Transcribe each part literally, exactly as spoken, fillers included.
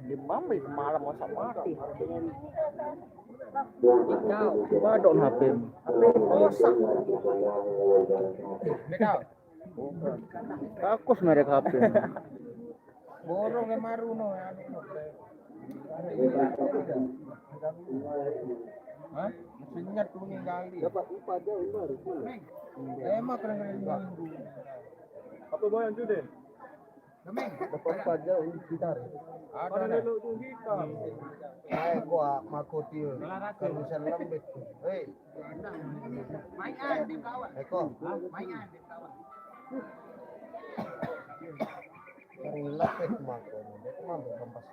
Di mami semalam masa mati. Kau badon H P-mu. Rusak. Bagus merek H P. Borong yang maru no, anu no. Hah? Mesinnya tuh nih kali. Dapat empat jauh baru. Emang keren-keren minggu. Apa boyan tu deh? Kemeng. Dapat empat jauh ini gitar. Ada lelok tu gitar. Mai gua mako tiu. Kalau bisa lembek tu. Hei. Main di bawah. Eko. Main di bawah. Rilek mako. Dia tu mampu kampas.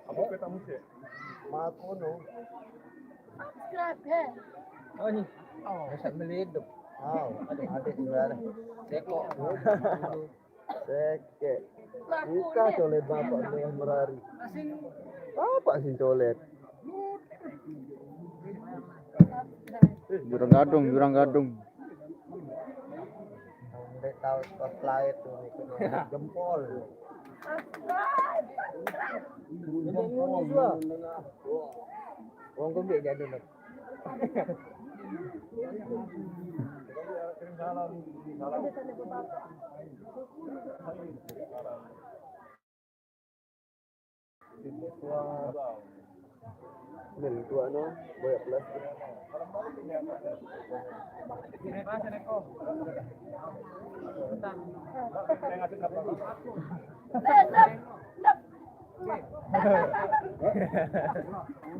Apa kata musik? Mako no. Subscribe, eh. Oh, ni. Oh, saya beli hidup. Oh, adik juga ada. Seko. Seke. Buka colet bapak dengan merari. Bapak sing colet. Jurang gadung, jurang gadung. Ndek tahu spotlight tuh nih, kena jempol. Jempol. Wong kok nggak jadi, Nek? Kirim salam, kirim salam. Tua. Nih, tua no, boyak plastik.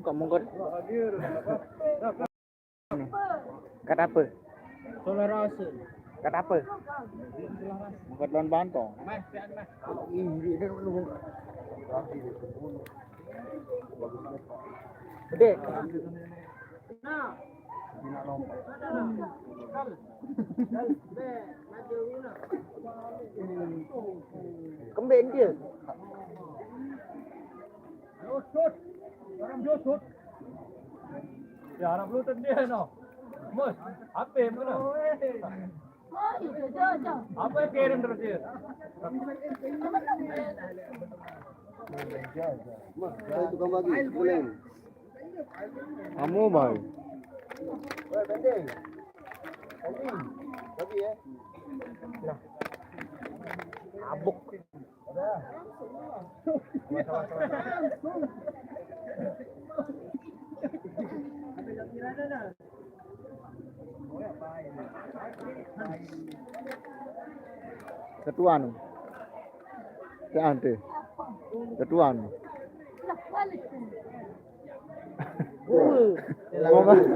Kamu kok Kat apa? Toleransi. Kat apa? Bukan lawan bantong. Gede. Kembali dia. Lusut. Orang lusut. Ya, anak belutut dia no. Mus, apa yang mana? Apa yang kirim terus dia? Mas, saya tukang bagi, boleh. Kamu, Bang. Woi, pending. Pending. Bagi ya. Nah. Abuk. Ketua anu. Cek ante. Ketua anu. Mau ka-,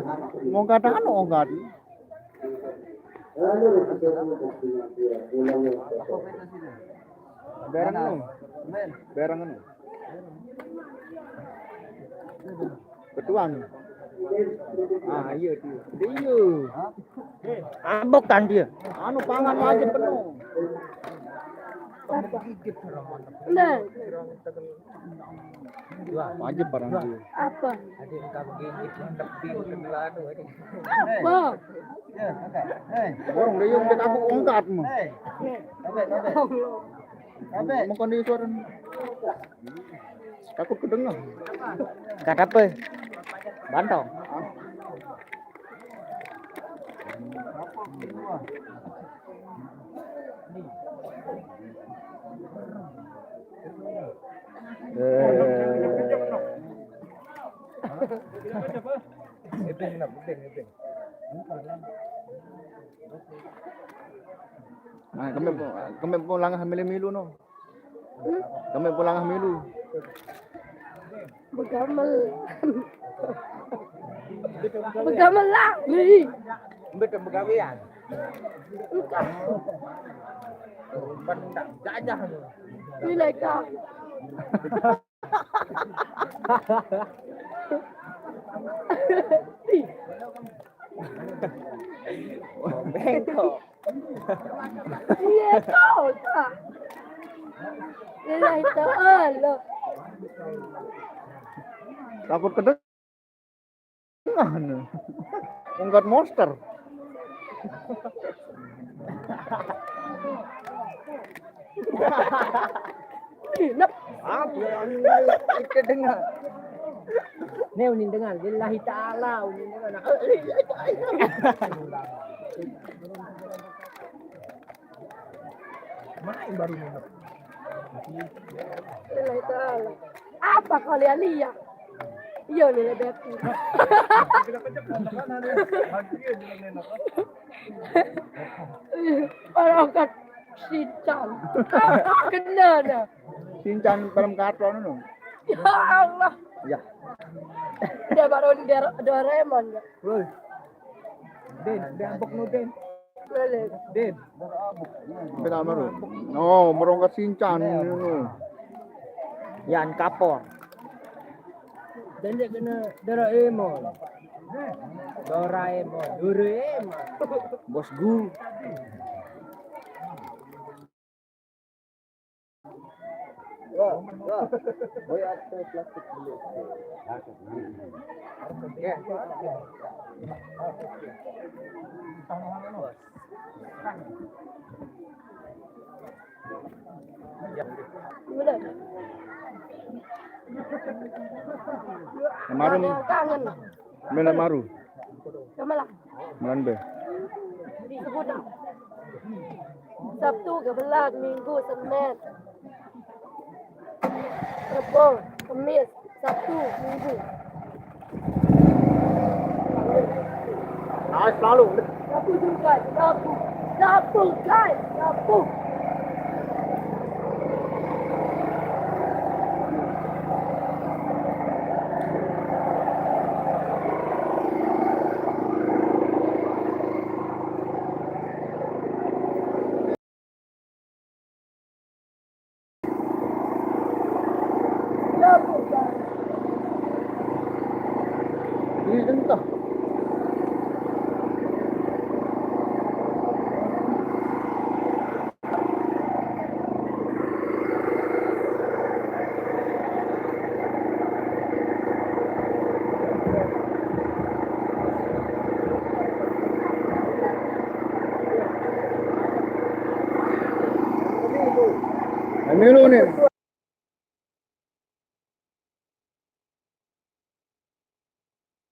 mau kata anu ongkat. Barang anu. Barang anu. Ketuang. Ah, iya dia. Dia. Abok kan dia. Anu pangan wajib penuh. Nah. Wah, wajib barang dia. Apa? Ada yang kamu gigit, mantep di sebelah anu, ada. Apa? Ya, oke. Hei. Borong dia yang kita aku ongkat mu. Hei. Oke, oke. Oke. Mau kondisi suara. Takut kedengar. Kata apa? Bantong. Eh. Nah, kami pu-, kami pulang hamil milu no. Kami pulang milu. Begamel. Begamel lah. Nih. Betul begawean. Enggak. Bentak jajah. Ini kak. Bengkok. Iya, kau tak. Iya, itu lo. Takut kedengar. Anu. Ungkat monster. Nep. Apa yang kita dengar? Ini unin dengar, lillahi ta'ala, unin dengar. Main baru minum. Lillahi ta'ala. Apa kalian lihat? Iya, nih, lebih. Orang kan sincang. Kena dah. Sincang dalam karton itu. Ya Allah. Ya. Dia baru dia Doraemon ya. Woi. Den, dia abok nu, Den. Boleh. Den. Kita baru. Oh, merongkat sincang ini. Yan kapor. Dan dia kena Doraemon. Doraemon, Doraemon. Bos Gu. Wah, wah. Boy, ada plastik dulu. Ya. Kemarin kangen. Mela maru. Kemana? Melanda. Di Sebutan. Sabtu, Gebelat, Minggu, Senin. Rebo, Kemis, Sabtu, Minggu. Nice, selalu. Sapu juga, sapu, sapu, guys, sapu. Ini entah. Milu ni.